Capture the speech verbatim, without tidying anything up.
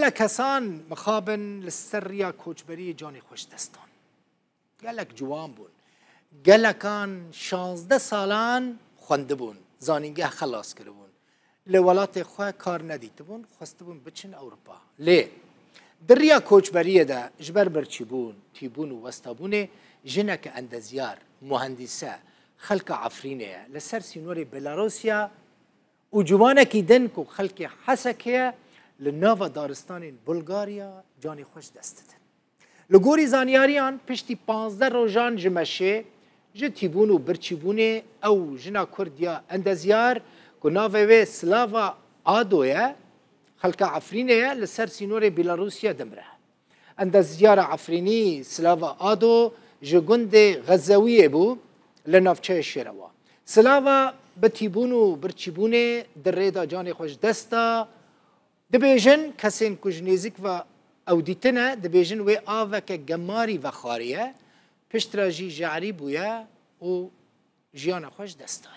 Gelek kesan mixabin li ser riya koçberiyê canê xwe ji dest dan. Gelek ciwan bûn. Gelekan şazdeh salan xwendibûn, zanîngeh xelas kiribûn. Li welatê xwe kar nedîtibûn, xwestibûn biçin Ewropa. Lê di riya koçberiyê de ji ber birçîbûn, tîbûn û westabûnê jineke endezyar, muhendîse, xelka Efrînê ye. Li ser sînorê Belarusya û ciwanekî din ku xelkê Hesekê ye, li nava daristanên Bulgarya canê xwe ji dest didin. Li gorî zanyariyan, piştî panzdeh rojan ji meşê, ji tîbûn û birçîbûnê ew jina Kurd ya endezyar ku navê wê Slava Ado ye, xelka Efrînê ye, li ser sînorê Bîlarûsya dimire. Endezyara Efrînî Slava Ado ji gundê Xezewiyê bû li navçeyê Şêrewa. Slava bi tîbûn û birçîbûnê di rê de canê xwe ji dest da. Dibêjin kesên ku ji nêzik ve ew dîtine, dibêjin wê aveke gemarî vexwariye, piştre jî jehrî bûye û jiyana xwe ji dest daye.